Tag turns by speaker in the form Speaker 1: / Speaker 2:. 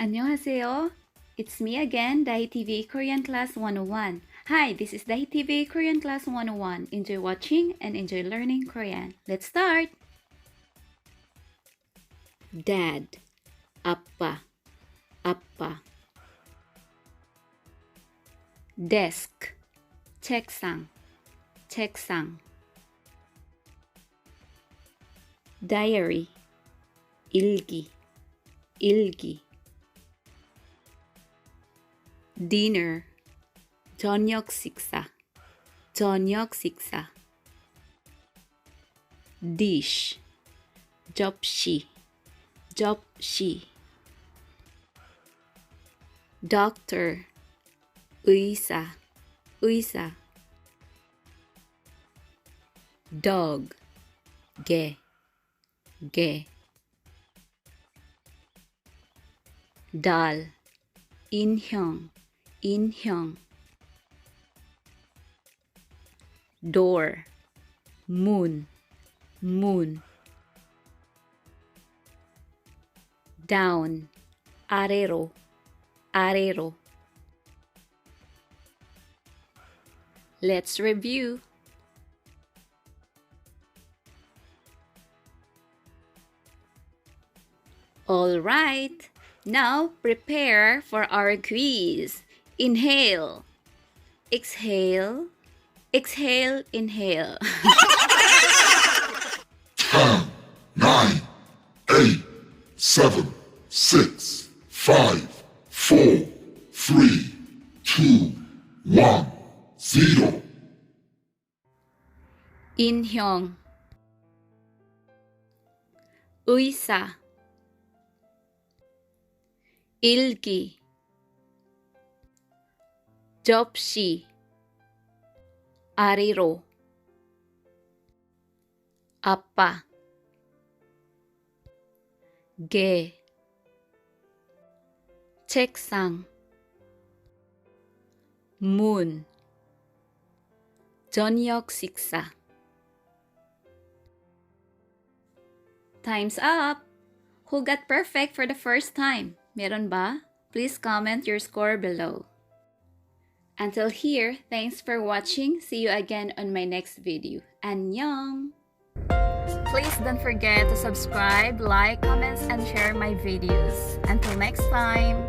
Speaker 1: 안녕하세요. It's me again, Dahi TV Korean Class 101. Hi, this is Dahi TV Korean Class 101. Enjoy watching and enjoy learning Korean. Let's start! Dad, 아빠, 아빠. Desk, 책상, 책상. Diary, 일기, 일기. Dinner, 저녁 식사, 저녁 식사. Dish, 접시, 접시. Doctor, 의사, 의사. Dog, 개, 개. Doll, 인형, 인형. Door, 문, 문. Down, 아래로, 아래로. Let's review. All right, now prepare for our quiz. Inhale, exhale, exhale, inhale.
Speaker 2: 10, 9, 8, 7, 6, 5, 4, 3, 2, 1, 0.
Speaker 1: 인형, 의사, 일기, 접시, 아래로, 아빠, 개, 책상, 문, 저녁 식사. Time's up! Who got perfect for the first time? Meron ba? Please comment your score below. Until here, thanks for watching. See you again on my next video. 안녕! Please don't forget to subscribe, like, comments, and share my videos. Until next time!